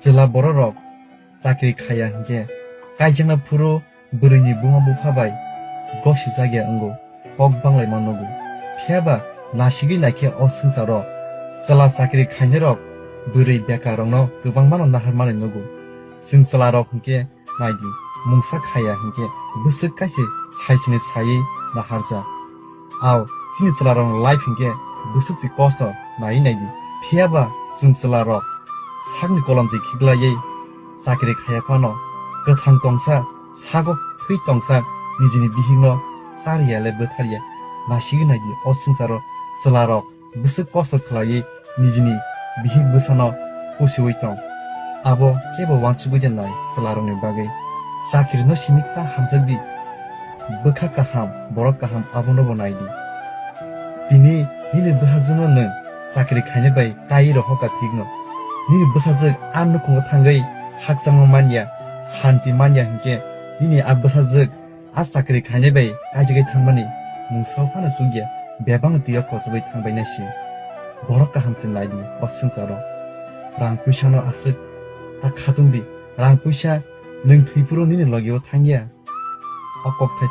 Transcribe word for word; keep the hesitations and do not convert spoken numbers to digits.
Chwla bororok chakri khaiya hinkhe kaijakna phuru bwrwini buma bupha bai gosijakya wngo, kok banglaima nugo. Phiyaba nasigwi naikhe o swngcharo chwla chakri khainairok bwrwi bekarrokno kwbangmano naharmani nugo. Chwng chwlarok hinkhe naidi, mungsa khaiya hinkhe bwswk kaisa saisini saiwi naharjak. Ao, chini chwlarokni life hinkhe bwswk se kosto naiwi naidi. Phiyaba chwng chwlarok sakni kolomtwi khiklaiwi chakri khaiya phano kwthang tongsa, sago thwi tongsa nijini bihikno charya le bwtharya. Nasigwi naidi, o swngcharo chwlarok bwswk kosto khlaiwi nijini bihik bwsano pusiwi tong. Abo kebo uansugwi de nai chwlarokni bagwi. Chakrino simi ta hamjak di. Bwkha kaham, borok kaham abono bo nai di. Tini nini bwsajwkno nwng chakri khainai bai kaiwi rohor kha thikno. Nini bwsajwk a nukhungo thangwi khakchangma manya, santi manya hinkhe nini a bwsajwk a chakri khainai bai kaijagwi thangmani mungsa phano chukya, bebak twiyo kochogwi thangbainai se. Borok kaham se nai di o swngcharo. Rang puisano aswk ta khatungdi, rang puisa nwng thwi phuru nini logio thangya. O kokthai